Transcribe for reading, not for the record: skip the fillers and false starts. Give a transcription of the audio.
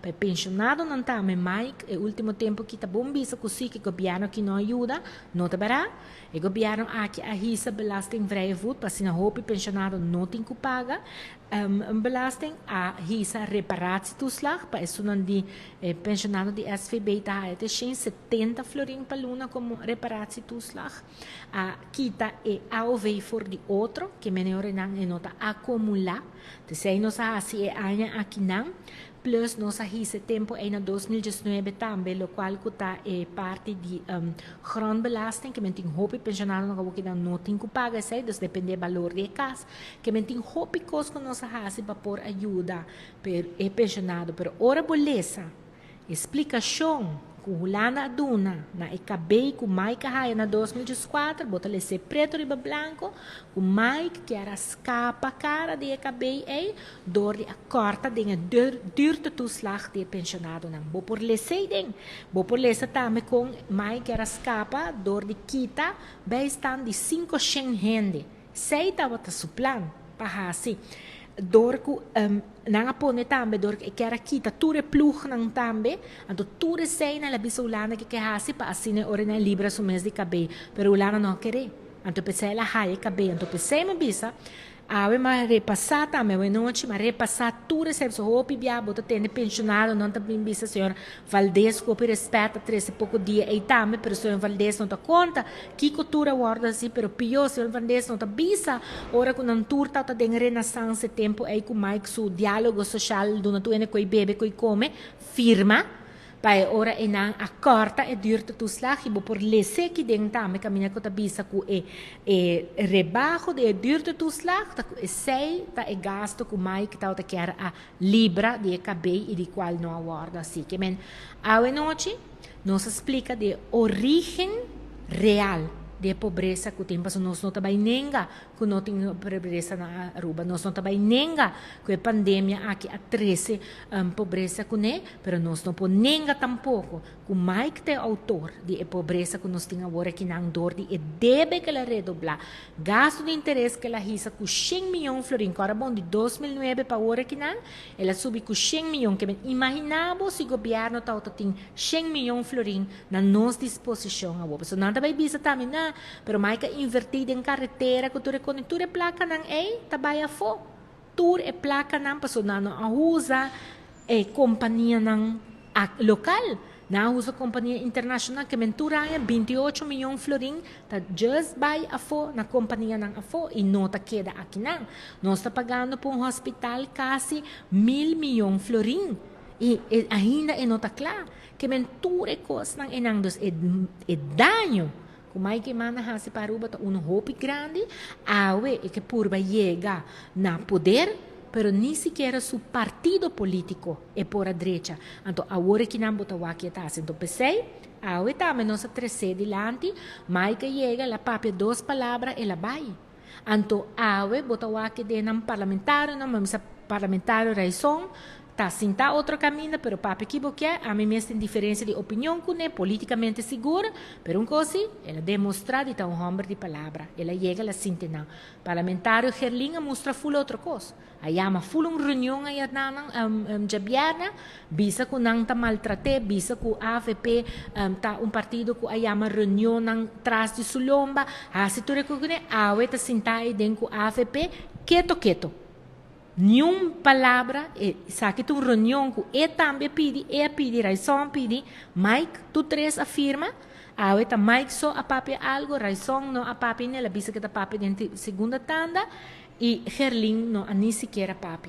Pa pensionadonan tambe Mike e ultimo tempo aki ta bon bisa cu si cu gobierno aki no a yuda, no ta bera. E gobierno aki a hisa belastingvrije voet pa asina hopi pensionado no tin cu paga belasting. A hisa reparatietoeslag pa esunnan di pensionado di SVB ta haya te 170 florin pa luna como reparatietoeslag. A kita e AOV for di otro, ke meneorenan e no ta acumula. Tesey nos a haci e aña akinan, plus nos a hisa e tempo ey na 2019 tambe locual cu ta e parti di grondbelasting, ke men tin hopi pensionadonan cu awor kinan no tin cu paga esey, dus depende e balor di e cas. Ke men tin hopi cos cu nos a haci pa por a yuda e pensionado, pero ora bo lesa e splicacion cu Hulanda a duna na e cabey cu Mike a haya na 2014, bo ta lesa preto riba blanco cu Mike kier a scapa cara di e cabey ey door di a corta den e duurtetoeslag di e pensionadonan. Bo por lesa den. Bo por lesa tambe con Mike kier a scapa door di kita bijstand di 500 hende. Esey tabata su plan pa haci. Door cu nan a pone tambe door cu e kier a kita tur e ploegnan tambe, anto tur esey nan la bisa Hulanda cu ke haci pa asina ora nan libra su mes di cabey, pero Hulanda no a kere. Anto pesey el a haya e cabey. Anto pesey mi bisa, awe mi a repasa tambe, awe nochi mi a repasa tur esey, pasobra hopi bia bo ta tende pensionadonan ta bin bisa señor Valdez cu hopi respet a trece poco dia ey tambe, pero señor Valdez no ta conta kico tur a wordo haci, pero pio señor Valdez no ta bisa ora cu nan tur tawata den Renaissance e tempo ey cu Mike su dialogo social duna tur hende coy bebe coy come, firma pa e ora ey nan a corta e duurtetoeslag y bo por lese aki den tambe caminda cu ta bisa cu e e rebaho di e duurtetoeslag ta cu esey ta e gasto cu Mike tawata kier a libra di e cabey y di cual no a wordo haci. Ke men awe nochi nos a splica di e origen real di e pobresa cu tin, pasobra nos no ta bay nenga cu no tin pobresa na Aruba, nos no ta bay nenga cu e pandemia aki a trece pobresa cune, pero nos no por nenga tampoco cu Mike ta e autor di e pobresa cu nos tin awor akinan door di e debe cu el a redobla, gasto di interes cu el a hisa cu 100 miyon florin, cu ora bon di 2009 pa awor akinan, el a subi cu 100 miyon. Ke men imagina bo si gobierno tawata tin 100 miyon florin na nos disposicion awor. Pasobra nan ta bay bisa tambe, na, pero Mike a inverti den carretera cu tur e cone, tur e placanan ey ta bay afo. Tur e placanan pasobra nan no a usa e companianan local, nan a usa compania internacional ke men tur aña 28 miyon florin ta just bay afo na companianan afo y no ta keda akinan. Nos ta pagando pa un hospital casi 1000 miyon florin y ainda e no ta cla. Ke men tur e cosnan enan, dus e daño cu Mike Eman a haci pa Aruba ta uno hopi grandi. Awe e ke purba yega na poder, pero ni sikiera su partido politico e por a drecha. Anto awor e kinan bo ta wak e ta haci. Anto pesey, awe tambe nos a trece dilanti, Mike a yega, el a papia dos palabra, el a bay. Anto awe bo ta wak den nan parlamentarionan, mi sa parlamentario Raison ta sinta otro caminda, pero papia ki bo kier, ami mes tin diferencia di opinion cune, politicamente sigur, pero un cos si, el a demostra di ta un homber di palabra, el a yega, el a sinti nan. Parlamentario Gerlin a mustra full otro cos, a yama full un reunion aya nan djabièrnè, bisa cu nan ta maltrate, bisa cu avp ta un partido cu a yama reunionnan tras di su lomba, haci tur e cu cune, awe ta sinta ey den cu avp keto keto. Niun palabra, esaki ta un reunion cu e tambe a pidi, e a pidi, Raison a pidi, Mike, tur tres a firma, awe ta Mike so a papia algo, Raison no a papia ni el a bisa cu e ta papia den segunda tanda y Gerlin no a ni sikiera papia.